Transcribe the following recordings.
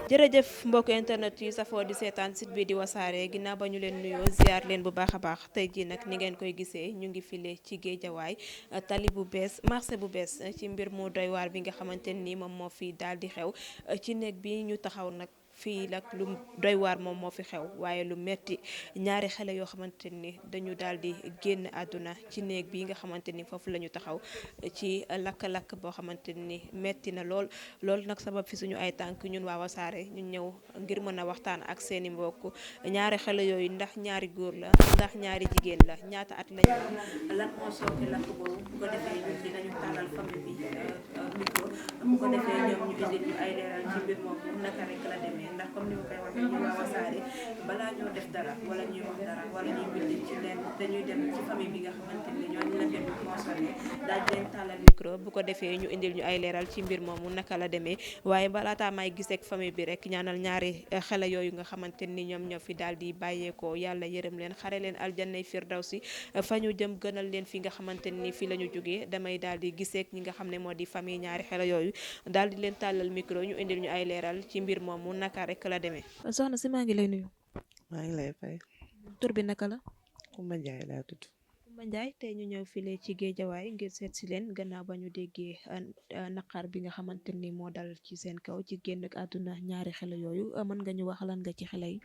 jërëjëf mbokk internet yi safoo di seetaan site bi di wasaare ginnaaw ba ñu leen nuyoo ziar leen bu baax a baax tey jii nag ni ngeen koy gisee ñu ngi file ci géejawaay tali bu bees marché bu bees ci mbir mu doy waar bi nga xamante ni moom moo fi daal di xew ci néeg bi ñu taxaw nag fii nag lu doy waar moom moo fi xew waaye lu metti ñaari xale yoo xamante ni dañu daal di génn àdduna ci néeg bi nga xamante ni foofu la ñu taxaw ci lakk-lakk boo xamante ni metti na lool loolu nag sabab fi suñu ay tànk ñun waa Wassare ñu ñëw ngir mën a waxtaan ak seeni mbokk ñaari xale yooyu ndax ñaari góor la ndax ñaari jigéen la ñaata at lañu am lan moo sooke lakk boobu bu ko defee ñun dinañu tàllal famille bi micro bu ko defee ñoom ñu indil ñu ay leeral ci mbir moom naka rek la demee ndax comme ni ma koy waxee ñu waa Wassare balaa ñoo def dara wala ñuy wax dara wala ñuy bind ci leen dañuy dem ci famille bi nga xamante ni ñooñu la mbir mi concerné daal di leen tàllal micro bu ko defee ñu indil ñu ay leeral ci mbir moomu naka la demee waaye balaataa may gisee ak famille bi rek ñaanal ñaari xale yooyu nga xamante ni ñoom ñoo fi daal di bàyyeekoo yàlla yërëm leen xare leen aljannay firdawsi fa ñu jëm gënal leen fi nga xamante ni fi la ñu jógee damay daal di gisee ak ñi nga xam ne moo di famille ñaari xale yooyu daal di leen tàllal micro ñu indil ñu ay leeral ci mbir moomu naka rek la demee. soxna si maa ngi lay nuyu. maa ngi lay fay. tur bi naka la. Kumba Njaay laa tudd. Kumba Njaay tey ñu ñëw file ci géejawaay ngir seet si leen gannaaw ba ñu déggee naqar bi nga xamante ni moo dal ci seen kaw ci génn ak àdduna ñaari xale yooyu mën nga ñu wax lan nga ci xale yi.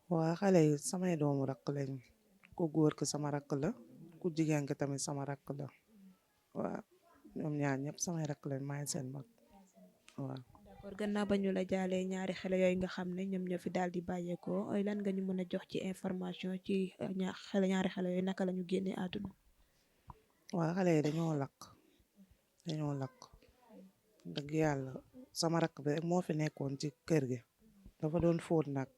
waa xale yi samay doomu rakk lañ ku góor ki sama rakk la ku jigéen ki tamit sama rakk la waaw ñoom ñaar ñëpp samay rakk lañ maay seen mag waaw. d'accord gannaaw ba ñu la jaalee ñaari xale yooyu nga xam ne ñoom ñoo fi daal di bàyyeekoo lan nga ñu mën a jox ci information ci ñaari xale yooyu naka la ñu génnee àdduna. waa xale yi dañoo lakk dëgg yàlla sama rakk bi rek moo fi nekkoon ci kër gi dafa doon fóot nag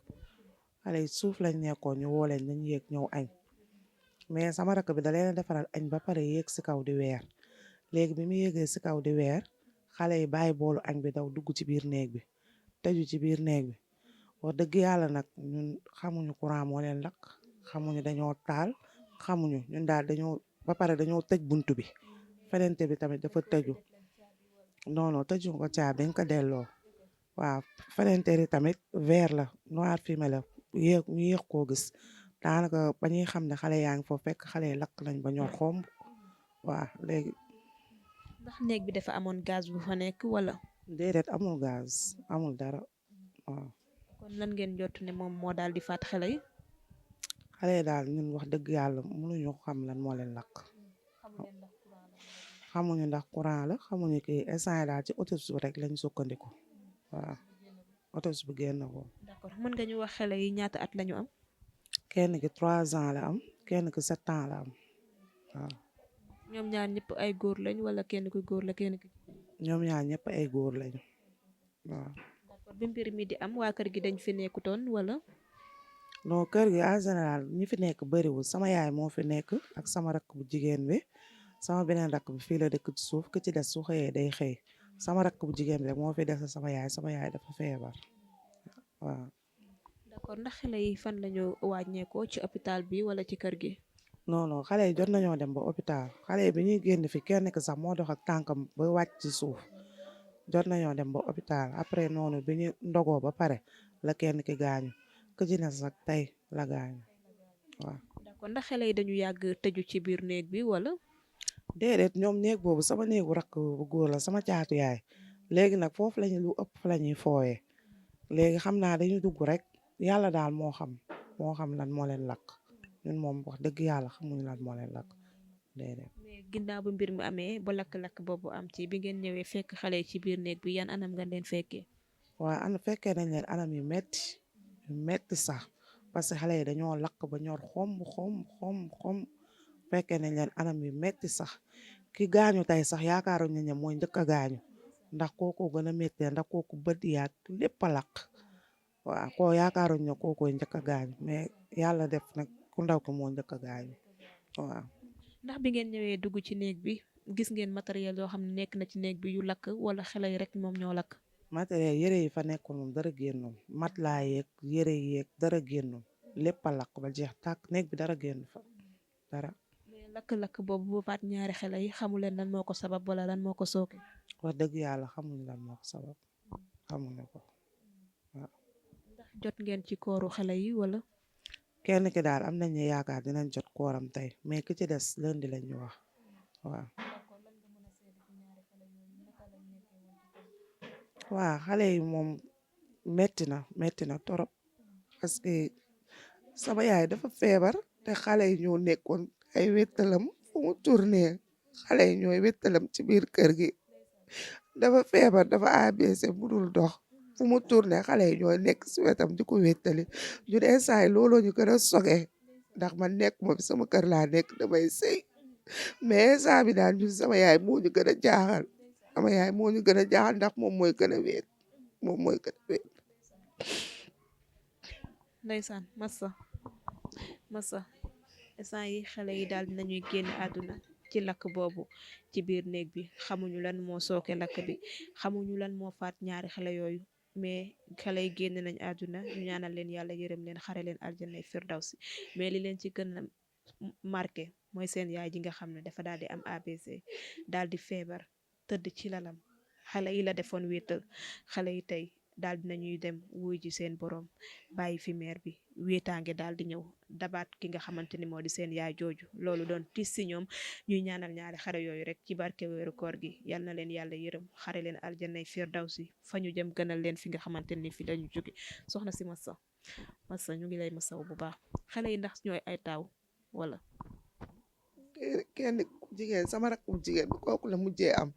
xale yi suuf lañ nekkoon ñu woo leen dañ yéeg ñëw añ mais sama rakk bi da leen defaral añ ba pare yéeg si kaw di weer léegi bi mu yéegee si kaw di weer xale yi bàyyi boolu añ bi daw dugg ci biir néeg bi tëju ci biir néeg bi wax dëgg yàlla nag ñun xamuñu courant moo leen lakk xamuñu dañoo taal xamuñu ñun daal ba pare dañoo tëj buntu bi fenente bi tamit dafa tëju non tëju ko caa dañ ko delloo waaw fenente yi tamit verre la noir fumé la ñu yéex koo gis daanaka ba ñuy xam ne xale yaa ngi foofu fekk xale yi lakk nañ ba ñor xomb waaw léegi. ndax néeg bi dafa amoon gaz bu fa nekk wala. déedéet amul gaz amul dara waaw. kon lan ngeen jot ne moom moo daal di faat xale yi. xale yi daal ñun wax dëgg yàlla mënuñu xam lan moo leen lakk. xamuñu ndax courant la xamuñu kii instant daal ci autopsie bi rek lañ sukkandiku waaw autopsie bi génn ko. d'accord mën nga ñu wax xale yi ñaata at lañu am. kenn ki 3 ans la am kenn ki 7 ans la am waaw. ñoom ñaar ñëpp ay góor lañ wala kenn ku góor la kenn ki. ñoom ñaar ñëpp ay góor lañu waaw. d'accord bi mbir mi di am waa kër gi dañ fi nekkutoon wala. non kër gi en général ñi fi nekk bëriwul sama yaay moo fi nekk ak sama rakk bu jigéen bi sama beneen rakk bi fii la dëkk ci suuf ki ci des su xëyee day xëy sama rakk bu jigéen bi rek moo fi des sama yaay dafa feebar waaw. d'accord ndax xale yi fan lañu wàññeekoo ci hôpital bi wala ci kër gi. non xale yi jot nañoo dem ba hôpital xale yi bi ñuy génn fi kenn ki sax moo dox ak tànkam ba wàcc ci suuf jot nañoo dem ba hôpital après noonu bi ñu ndogoo ba pare la kenn ki gaañu ku ci des nag tey la gaañu waaw. d'accord ndax xale yi dañu yàgg tëju ci biir néeg bi wala. déedéet ñoom néeg boobu sama néegu rakk bu góor la sama caatu yaay léegi nag foofu lañu lu ëpp fa la ñuy fooyee léegi xam naa dañu dugg rek yàlla daal moo xam lan moo leen lakk ñun moom wax dëgg yàlla xamuñu lan moo leen lakk déedéet. mais ginnaaw bu mbir mi amee ba lakk-lakk boobu am ci bi ngeen ñëwee fekk xale yi ci biir néeg bi yan anam nga leen fekkee. waaw fekkee nañ leen anam yu metti sax parce que xale yi dañoo lakk ba ñor xom fekkee nañ leen anam yu metti sax ki gaañu tey sax yaakaaruñ ne mooy njëkk a gaañu ndax kooku gën a métti ndax kooku bët yaat lépp a lakk waaw koo yaakaaruñ ne kookoy njëkk a gaañu mais yàlla def nag ku ndaw ko moo njëkk a gaañu waaw. ndax bi ngeen ñëwee dugg ci néeg bi gis ngeen matériel yoo xam ne nekk na ci néeg bi yu lakk wala xale yi rek moom ñoo lakk. matériel yére yi fa nekkoon moom dara génnul matelas yeeg yére yeeg dara génnul lépp a lakk ba jeex tàkk néeg bi dara génn fa dara. lakk-lakk boobu bu faat ñaari xale yi xamuleen lan moo ko sabab wala lan moo ko sooke. wax dëgg yàlla xamuñ lan moo ko sabab xamuñu ko. jot ngeen ci kooru xale yi wala. kenn ki daal am nañu yaakaar dinañ jot kooram tey mais ki ci des lundi lañ ñu wax waaw. waaw xale yi moom metti na torop parce que sama yaay dafa feebar te xale yi ñoo nekkoon ay wéttalam fu mu tourné xale yi ñooy wéttalam ci biir kër gi dafa feebar dafa ABC budul dox fu mu tourné xale yi ñooy nekk si wetam di ko wéttali ñun instant yi looloo ñu gën a soge ndax man nekk ma fi sama kër laa nekk damay sëy mais instant bi daal ñun sama yaay moo ñu gën a jaaxal sama yaay moo ñu gën a jaaxal ndax moom mooy gën a wéet moom mooy gën a wéet. ndeysaan massa instant yi xale yi daal dinañuy génn àdduna ci lakk boobu ci biir néeg bi xamuñu lan moo sooke lakk bi xamuñu lan moo faat ñaari xale yooyu mais xale yi génn nañ àdduna ñu ñaanal leen yàlla yërëm leen xare leen aljanay firdawsi mais li leen ci gën a marqué mooy seen yaay ji nga xam ne dafa daal di am ABC daal di feebar tëdd ci lalam xale yi la defoon wéetal xale yi tey daal dinañuy dem wuy ji seen borom bàyyi fi meer bi wéetaange daal di ñëw dabaat ki nga xamante ni moo di seen yaay jooju loolu doon tiis si ñoom ñuy ñaanal ñaari xare yooyu rek ci barke weeru koor gi yal na leen yàlla yërëm xare leen aljanay firdawsi fa ñu jëm gënal leen fi nga xamante ni fi lañu jóge soxna si massa ñu ngi lay masaw bu baax xale yi ndax ñooy ay taaw wala. kenn ku jigéen sama rak bu jigéen bi kooku la mujjee am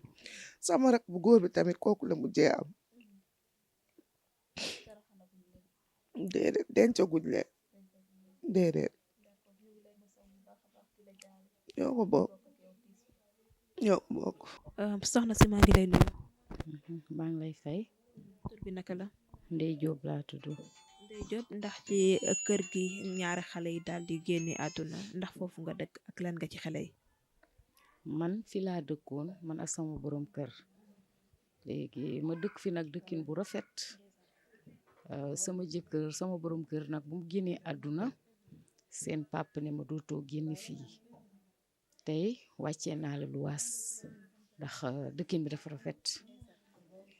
sama rak bu góor bi tamit kooku la mujjee am déedéet dencaguñ leen déedéet ñoo ko bokk soxna si maa ngi lay nuyu. maa ngi lay fay. tur bi naka la. Ndey Jóob laa tudd. Ndey Jóob ndax ci kër gi ñaari xale yi daal di génne àdduna ndax foofu nga dëkk ak lan nga ci xale yi. man fi laa dëkkoon man ak sama borom kër léegi ma dëkk fi nag dëkkin bu rafet sama jëkkër sama borom kër nag bu mu génnee àdduna seen papa ne ma dootoo génn fii tey wàccee naa la luwaas ndax dëkkin bi dafa rafet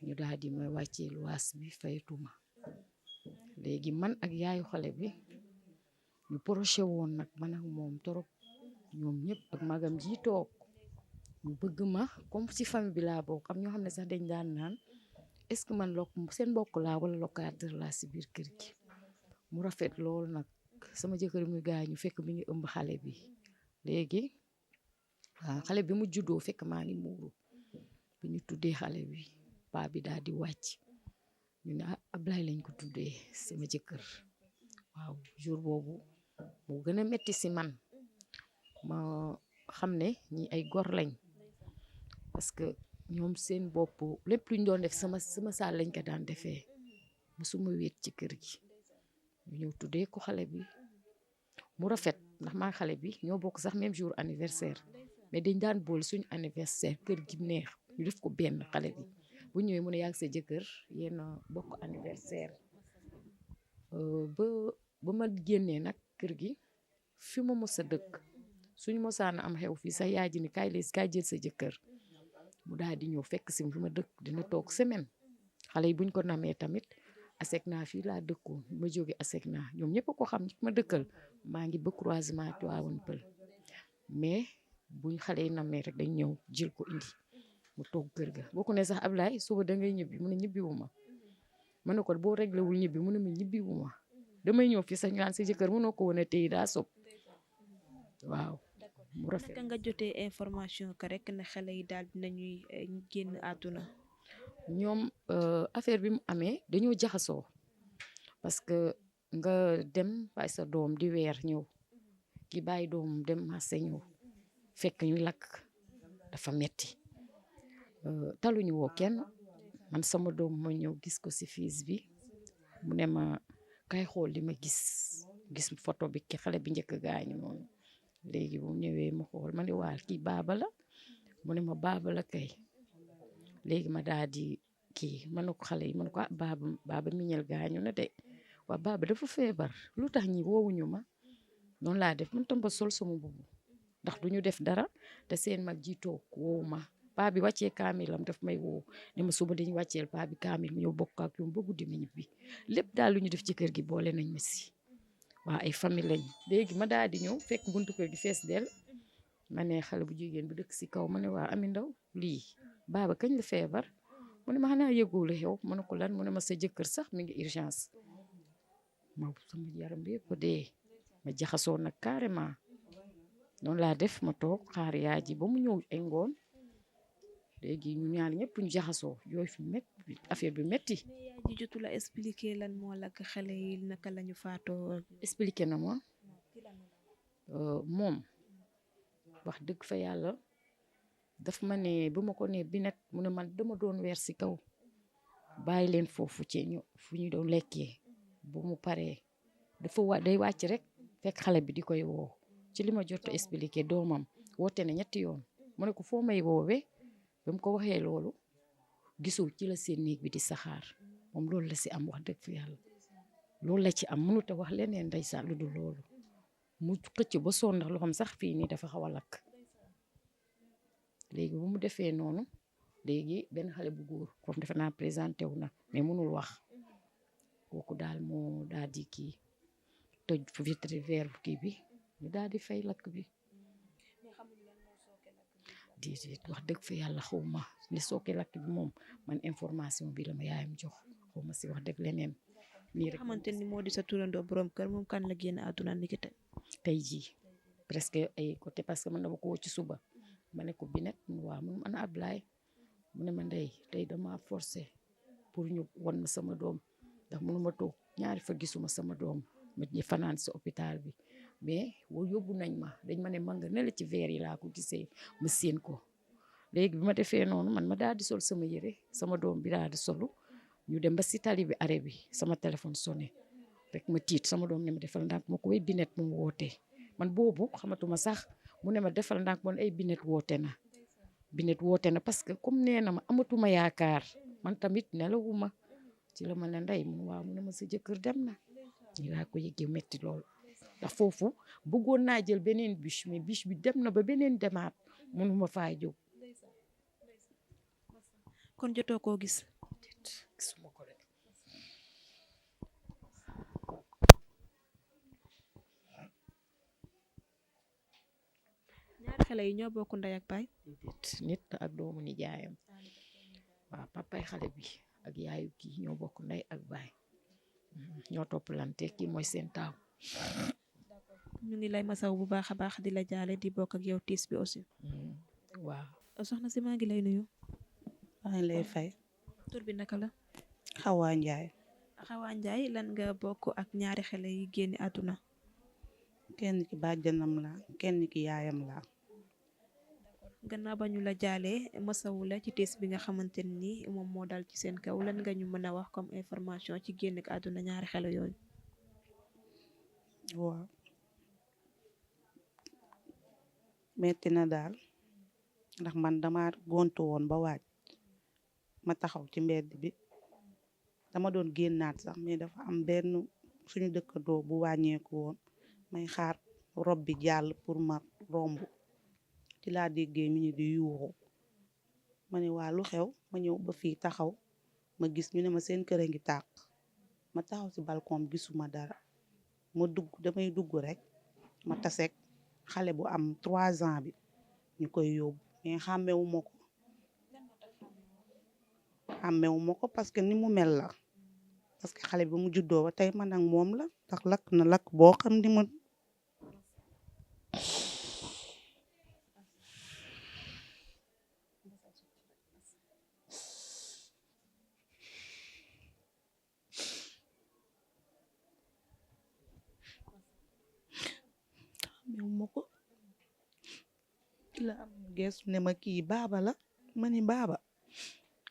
ñu daal di may wàccee luwaas bi faytuma léegi man ak yaayu xale bi ñu proché woon nag man ak moom torop ñoom ñëpp ak magam ji toog ñu bëgg ma comme ci famille bi laa bokk am ñoo xam ne sax dañ daan naan est-ce que man seen mbokk laa wala locataire laa si biir kër gi mu rafet lool nag sama jëkkër muy gaañu fekk mi ngi ëmb xale bi léegi waaw xale bi mu juddoo fekk maa ngi muuru bi ñu tuddee xale bi paa bi daal di wàcc ñu ne Ablaye lañ ko tuddee sama jëkkër waaw jour boobu moo gën a metti si man ma xam ne ñi ay gor lañ parce que ñoom seen bopp lépp luñ doon def sama saal lañ ko daan defee musuma wéet ci kër gi ñu ñëw tuddee ko xale bi mu rafet ndax maa xale bi ñoo bokk sax même jour anniversaire mais dañ daan boole suñu anniversaire kër gi neex ñu def ko benn xale bi bu ñëwee mu ne yàgg sa jëkkër yéen a bokk anniversaire ba ma génnee nag kër gi fi ma mos a dëkk suñu mosaan am xew fii sax yaay ji ni kaay jël sa jëkkër mu daal di ñëw fekk si fi ma dëkk dina toog semaine xale yi buñ ko namee tamit asek naa fii laa dëkkoon ma jóge asek naa ñoom ñëpp ko xam ma dëkkal maa ngi ba croisement Tivaouane Peulh mais buñ xale yi namee rek dañ ñëw jël ko indi mu toog kër ga boo ko ne sax Ablaye suba da ngay ñibbi mu ne ñibbiwuma ma ne ko boo réglé wul ñibbi mu ne ma ñibbiwuma damay ñëw fii sax ñu naan sa jëkkër mënoo ko woon a téye daa sob waaw mu rafet. naka nga jotee information que rek ne xale yi daal dinañuy génn àdduna. ñoom affaire bi mu amee dañoo jaxasoo parce que nga dem bàyyi sa doom di weer ñëw ki bàyyi doom dem marché ñëw fekk ñu lakk dafa metti taluñu woo kenn man sama doom ma ñëw gis ko ci fiis bi mu ne ma kay xool li ma gis photo bi ki xale bi njëkk gaañu noonu léegi bu ñëwee ma xool ma ne waa kii baaba la mu ne ma baaba la kay léegi ma daal di kii man na ko xale yi man ko baaba miñel gaañu na de waa baaba dafa feebar lu tax ñi woowuñu ma noonu laa def man tam ba sol sama mbubu ndax duñu def dara te seen mag ji toog woowu ma paa bi wàccee kaamilam daf may woo ne ma suba dañu wàcceel paa bi kaamil mu ñëw bokk ak ñoom ba guddi mi ñibbi lépp daal lu ñu def ci kër gi boole nañ ma si waa ay famille lañ léegi ma daal di ñëw fekk buntu kër gi fees del ma ne xale bu jigéen bu dëkk si kaw ma ne waa Ami Ndaw lii baaba kañ la feebar mu ne ma xanaa yëgoo lu xew mu ne ko lan mu ne ma sa jëkkër sax mi ngi urgence ma sama yaram bi yëpp dee ma jaxasoo nag carrément noonu laa def ma toog xaar yaay ji ba mu ñëw ay ngoon léegi ñu ñaar ñëpp ñu jaxasoo yooyu fi métti affaire bi métti. mais yaay ji jotu la expliquer lan moo lakk xale yi naka la ñu faatoo. expliqué na ma moom wax dëgg fa yàlla daf ma ne bu ma ko nee Binet mu ne man dama doon weer si kaw bàyyi leen foofu ci ñu fu ñu doon lekkee bu mu paree dafa day wàcc rek fekk xale bi di koy woo ci li ma jot a expliqué doomam woote na 3 yoon mu ne ko foo may woowee ba mu ko waxee loolu gisul ci la seen néeg bi di saxaar moom loolu la si am wax dëgg fa yàlla loolu la ci am mënut a wax leneen ndeysaan lu dul loolu mu xëcc ba sonn ndax loxoom sax fii nii dafa xaw a lakk léegi bu mu defee noonu léegi benn xale bu góor comme defe naa présenté wu na mais mënul wax kooku daal moo daal di kii toj vitre verre kii bi ñu daal di fay lakk bi di wax dëgg fa yàlla xaw ma li sooke lakk bi moom man information bi la ma yaayam jox xaw ma si wax dëgg leneen nii rek xamante ni moo di sa turandoo borom kër moom kan la génn àdduna ni ki tey jii presque ay côté parce que man dama ko woo ci suba ma ne ko Binet waaw mu ana Ablaye mu ne ma ndey tey dama forcé pour ñu won ma sama doom ndax mënuma toog ñaari fa gisuma sama doom ma ñu fanaan si hôpital bi mais woo yóbbu nañ ma dañ ma ne ma nga ne la ci verre yi laa ko gisee ma séen ko léegi bi ma defee noonu man ma daal di sol sama yére sama doom bi daal di solu ñu dem ba si tali bi arrêt bi sama téléphone sonné rek ma tiit sama doom ne ma defal ndànk ma ko way Binet mu wootee man boobu xamatuma sax mu ne ma defal ndànk man ay Binet woote na parce que comme nee na ma amatuma yaakaar man tamit nelawuma ci la ma ne ndey mun waaw mu ne ma sa jëkkër dem na ñi laa ko yëgee metti loolu ndax foofu bëggoon naa jël beneen bus mais bus bi dem na ba beneen demaat mënuma faa jóg kon jotoo koo gis. gisuma ko de. ñaari xale yi ñoo bokk ndey ak baay. nit ak doomu nijaayam waaw papay xale bi ak yaayu kii ñoo bokk ndey ak baay ñoo toppalante kii mooy seen taaw. ñu ngi lay masaw bu baax a baax di la jaale di bokk ak yow tiis bi aussi. waaw. soxna si maa ngi lay nuyu. maa ngi lay fay. tur bi naka la. Xawa Njaay. Xawa Njaay lan nga bokk ak ñaari xale yi génn àdduna. kenn ki bàjjanam la kenn ki yaayam la. gannaaw ba ñu la jaalee masawu la ci tiis bi nga xamante ni moom moo dal ci seen kaw lan nga ñu mën a wax comme information ci génn ak àdduna ñaari xale yooyu. waaw metti na daal ndax man dama gontu woon ba waaj ma taxaw ci mbedd bi dama doon génnaat sax mais dafa am benn suñu dëkkandoo bu wàññeeku woon may xaar rob bi jàll pour ma romb ci laa déggee ñu di yuuxu ma ne waa lu xew ma ñëw ba fii taxaw ma gis ñu ne ma seen kër a ngi tàkk ma taxaw ci balcon gisuma dara ma dugg damay dugg rek ma taseeg xale bu am 3 ans bi ñu koy yóbbu mais xàmmewuma ko parce que ni mu mel la parce que xale bi mu juddoo ba tey man ak moom la ndax lakk na lakk boo xam ni ma xàmmewuma ko ci la am geesu ne ma kii baaba la ma ni baaba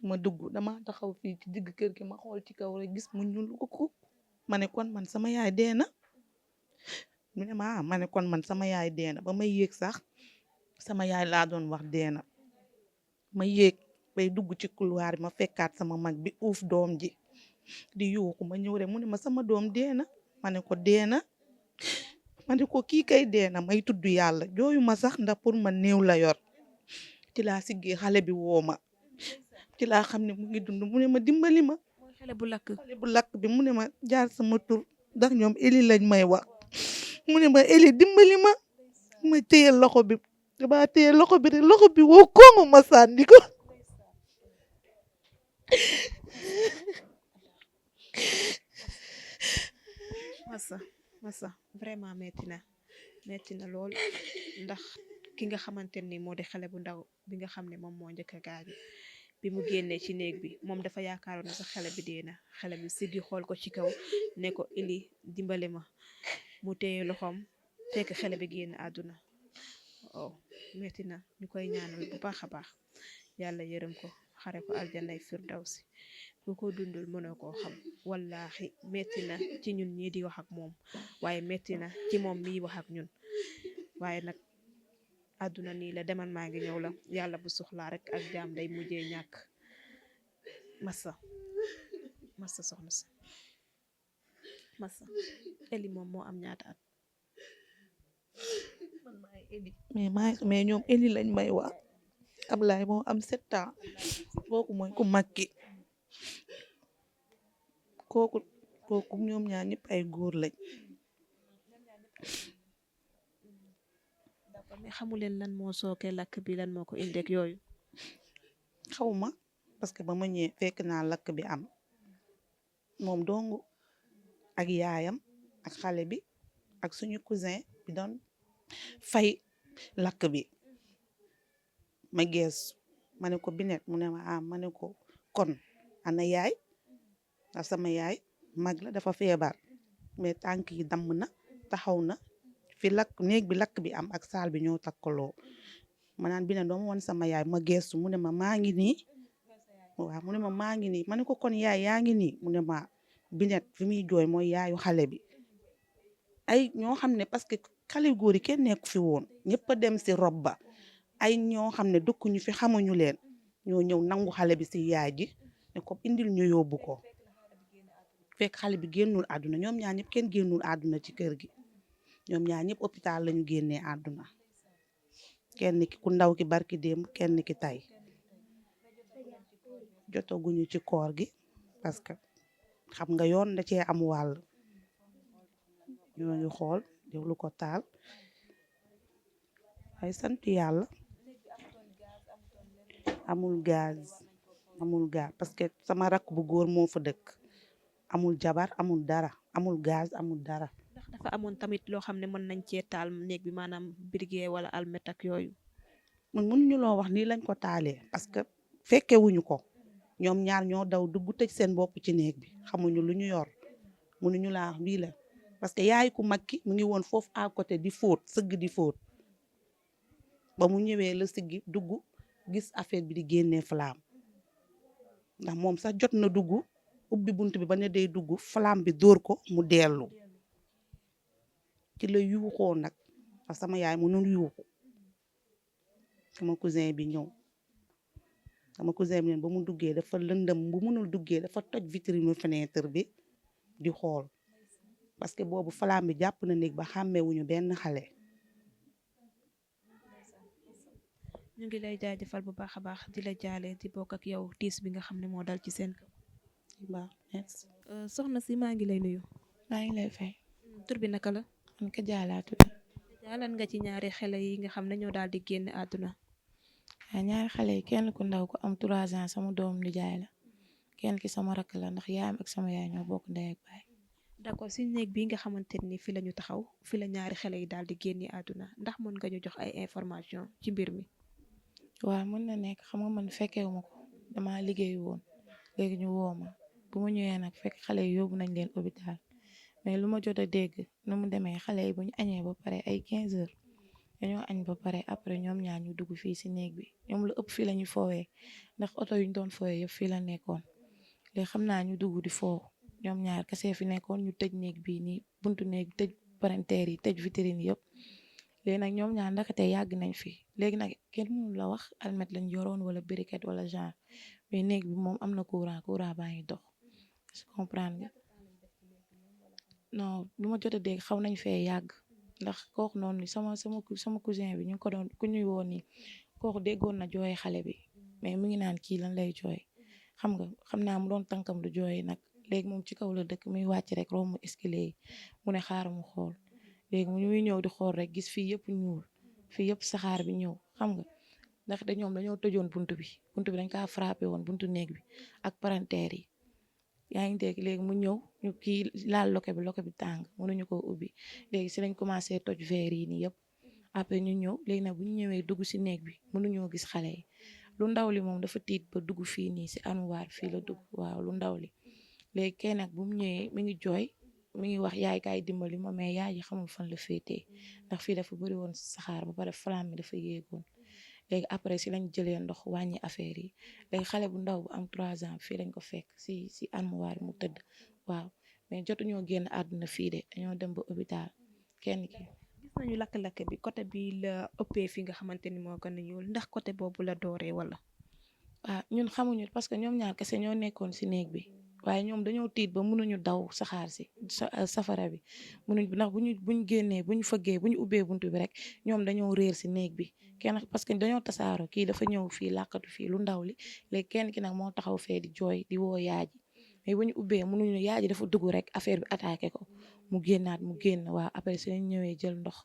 ma dugg dama taxaw fii ci digg kër gi ma xool ci kaw rek gis mu ñuul ko ma ne kon man sama yaay dee na mu ne ma ne kon man sama yaay dee na ba may yéeg sax sama yaay laa doon wax dee na ma yéeg bay dugg ci couloir ma fekkaat sama mag bi uuf doom ji di yuuxu ma ñëw rek mu ne ma sama doom dee na ma ne ko dee na ma ne ko kii kay dee na may tudd yàlla jooyu ma sax ndax pour ma néew la yor ci laa siggee xale bi woo ma ci laa xam ne mu ngi dund mu ne ma dimbali ma. mooy xale bu lakk. xale bu lakk bi mu ne ma jaar sama tur ndax ñoom Eli lañ may wax mu ne ma Eli dimbali ma ma téye loxo bi dama téye loxo bi rek loxo bi woo kongu ma sànni ko. massa vraiment metti na lool ndax ki nga xamante ni moo di xale bu ndaw bi nga xam ne moom moo njëkk a gaañu bi mu génnee ci néeg bi moom dafa yaakaaroon ne sax xale bi dee na xale bi siggi xool ko ci kaw ne ko Eli dimbali ma mu téye loxoom fekk xale bi génn àdduna. oh metti na ñu koy ñaanal bu baax a baax yàlla yërëm ko xare ko aljanay firdawsi bu ko dundul mënoo koo xam wallaahi metti na ci ñun ñii di wax ak moom waaye metti na ci moom miy wax ak ñun waaye nag àdduna nii la demal maa ngi ñëw la yàlla bu soxlaa rek ak jaam day mujjee ñàkk. massa soxna si massa Eli moom moo am ñaata at. man maay Eli mais ñoom Eli lañ may wax Ablaye moo am 7 ans kooku mooy ku mag ki kooku ñoom ñaar ñëpp ay góor lañ. d'accord mais xamu leen lan moo sooke lakk bi lan moo ko indeek yooyu. xawma parce que ba ma ñëwee fekk naa lakk bi am moom dong ak yaayam ak xale bi ak suñu cousin bi doon fay lakk bi ma gees ma ne ko Binet mu ne ma ma ne ko kon ana yaay ndax sama yaay mag la dafa feebar mais tànk yi damm na taxaw na fi lakk néeg bi lakk bi am ak saal bi ñoo takkaloo ma naan Binet dooma woon sama yaay ma geestu mu ne ma maa ngi nii waaw mu ne ma maa ngi nii ma ne ko kon yaay yaa ngi nii mu ne ma Binet fi muy jooy mooy yaayu xale bi ay ñoo xam ne parce que xale góor yi kenn nekku fi woon ñëpp a dem si rob ba ay ñoo xam ne dëkkuñu fi xamuñu leen ñoo ñëw nangu xale bi si yaay ji ne ko indil ñu yóbbu ko fekk xale bi génnul àdduna ñoom ñaar ñëpp kenn génnul àdduna ci kër gi ñoom ñaar ñëpp hôpital lañu génnee àdduna kenn ki ku ndaw ki barki démb kenn ki tey jotaguñu ci koor gi parce que xam nga yoon da cee am wàll ñoo ngi xool lu ko taal ay sant yàlla amul gaz parce que sama rakk bu góor moo fa dëkk amul jabar amul dara amul gaz amul dara. ndax dafa amoon tamit loo xam ne mën nañ cee taal néeg bi maanaam brigé wala almet ak yooyu. man mënuñu loo wax nii lañ ko taalee parce que fekkewuñu ko ñoom ñaar ñoo daw dugg tëj seen bopp ci néeg bi xamuñu lu ñu yor mënuñu laa wax bii la parce que yaay ku mag ki mu ngi woon foofu à côté di fóot sëgg di fóot ba mu ñëwee la siggi dugg gis affaire bi di génnee flamme ndax moom sax jot na dugg ubbi bunt bi ba ne day dugg flamme bi dóor ko mu dellu ci la yuuxoo nag parce que sama yaay mënul yuuxu sama cousin bi ñëw sama cousin bi neen ba mu duggee dafa lëndëm bu mënul duggee dafa toj vitrine fenêtre bi di xool parce que boobu flamme bi jàpp na néeg ba xàmmewuñu benn xale. ñu ngi lay jaajëfal bu baax a baax di la jaale di bokk ak yow tiis bi nga xam ne moo dal ci seen kaw. merci. soxna si maa ngi lay nuyu. maa ngi lay fay. tur bi naka la. man ka jaalaa tudd. jaalan nga ci ñaari xale yi nga xam ne ñoo daal di génn àdduna. waaw ñaari xale yi kenn ku ndaw ko am 3 ans sama doom nijaay la kenn ki sama rakk la ndax yaayam ak sama yaay ñoo bokk ndey ak baay. d'accord si néeg bi nga xamante ni fi la ñu taxaw fi la ñaari xale yi daal di génn àdduna ndax mën nga ñu jox ay information ci mbir mi. waaw mën na nekk xam nga man fekkewu ma ko dama liggéey woon léegi ñu woo ma bu ma ñëwee nag fekk xale yi yóbbu nañ leen hôpital mais lu ma jot a dégg nu mu demee xale yi bu ñu añee ba pare ay 15 heures dañoo añ ba pare après ñoom ñaar ñu dugg fii si néeg bi ñoom lu ëpp fii la ñu foowee ndax oto yu ñu doon foowee yëpp fii la nekkoon léegi xam naa ñu dugg di foo ñoom ñaar kese fi nekkoon ñu tëj néeg bi nii buntu néeg tëj parenteer yi tëj vitrine yëpp léegi nag ñoom ñaar ndakate yàgg nañ fi léegi nag kenn mënu la wax almet lañ yoroon wala briquette wala genre mais néeg bi moom am na courant baa ngi dox je comprendre nga non lu ma jot a dégg xaw nañ fee yàgg ndax kooku noonu sama cousin bi ñu ko doon ku ñuy woon nii kooku déggoon na jooy xale bi mais mu ngi naan kii lan lay jooy xam nga xam naa mu doon tànkam du jooy nag léegi moom ci kaw la dëkk muy wàcc rek romb escalier yi mu ne xaaral mu xool léegi mu muy ñëw di xool rek gis fii yëpp ñuul fii yëpp saxaar bi ñëw xam nga ndax ñoom dañoo tëjoon buntu bi dañ kaa frappé woon buntu néeg bi ak palanteer yi yaa ngi dégg léegi mu ñëw ñu kii laal loke bi tàng mënuñu ko ubbi léegi si lañ commencé toj verre yi nii yëpp après ñu ñëw léegi nag bu ñu ñëwee dugg si néeg bi mënuñoo gis xale yi lu ndaw li moom dafa tiit ba dugg fii nii si anuwaar fii la dugg waaw lu ndaw li léegi kenn nag bu mu ñëwee mi ngi jooy mi ngi wax yaay kaay dimbali ma mais yaay ji xamul fan la féetee ndax fii dafa bëri woon saxaar ba pare flamme bi dafa yéegoon léegi après si lañ jëlee ndox wàññi affaire yi léegi xale bu ndaw bu am 3 ans fii lañ ko fekk si armoire mu tëdd waaw mais jotuñoo génn àdduna fii de dañoo dem ba hôpital kenn ki. gis nañu lakk-lakk bi côté bi la ëppee fi nga xamante ni moo gën a ñuul ndax côté boobu la dooree wala. waaw ñun xamuñu parce que ñoom ñaar kese ñoo nekkoon si néeg bi waaye ñoom dañoo tiit ba mënuñu daw saxaar si safara bi mënuñ ndax buñ génnee buñ fëggee buñ ubbee buntu bi rek ñoom dañoo réer si néeg bi kenn parce que dañoo tasaaro kii dafa ñëw fii làqatu fii lu ndaw li léegi kenn ki nag moo taxaw fee di jooy di woo yaaji mais bu ñu ubbee mënuñu yaaji dafa dugg rek affaire bi attaqué ko mu génn waaw après si lañ ñëwee jël ndox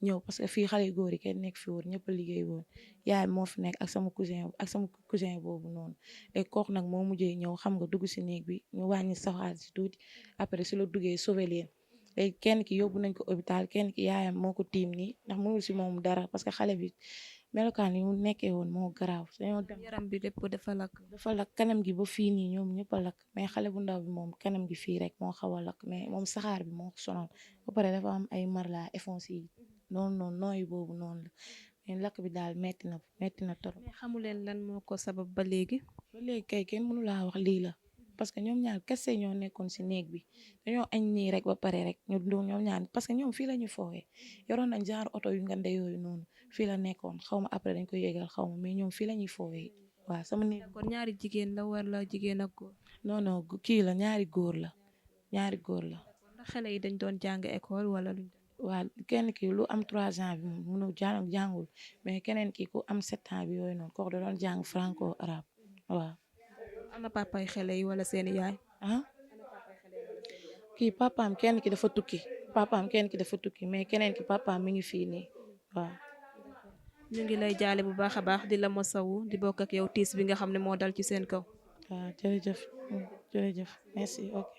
ñëw parce que fii xale yu góor yi kenn nekk fi woon ñëpp a liggéey woon yaay moo fi nekk ak sama cousin boobu noonu léegi kooku nag moo mujjee ñëw xam nga dugg si néeg bi ñu wàññi saxaar si tuuti après si la duggee sauver leen léegi kenn ki yóbbu nañ ko hôpital kenn ki yaayam moo ko tiim nii ndax mënul si moom dara parce que xale bi melokaan yi mu nekkee woon moo garaaw dañoo dem yaram bi lépp dafa lakk kanam gi ba fii nii ñoom ñëpp a lakk mais xale bu ndaw bi moom kanam gi fii rek moo xaw a lakk mais moom saxaar bi moo sonal ba pare dafa am ay marla effons yi noonu nooyu boobu noonu la mais lakk bi daal metti na trop. mais xamu leen lan moo ko sabab ba léegi. kay kenn mënu laa wax lii la parce que ñoom ñaar kese ñoo nekkoon si néeg bi dañoo añ nii rek ba pare rek ñoom ñaar parce que ñoom fii la ñu foowee yoroon nañ genre oto yu ngande yooyu noonu fii la nekkoon xaw ma après dañ ko yéegal xaw ma mais ñoom fii la ñuy foowee waaw sama néeg. kon ñaari jigéen la wala jigéen ak góor. non kii la ñaari góor la. ndax xale yi dañ doon jàng école wala luñ. waaw kenn ki lu am 3 ans bi moom mënu jàngul mais keneen ki ku am 7 ans bi yooyu noonu kooku da doon jàng franco arabe waaw. ana papay xale yi wala seeni yaay. kii papaam kenn ki dafa tukki mais keneen ki papaam mi ngi fii nii waaw. ñu ngi lay jaale bu baax a baax di la mosawu di bokk ak yow tiis bi nga xam ne moo dal ci seen kaw. waaw jërëjëf merci ok.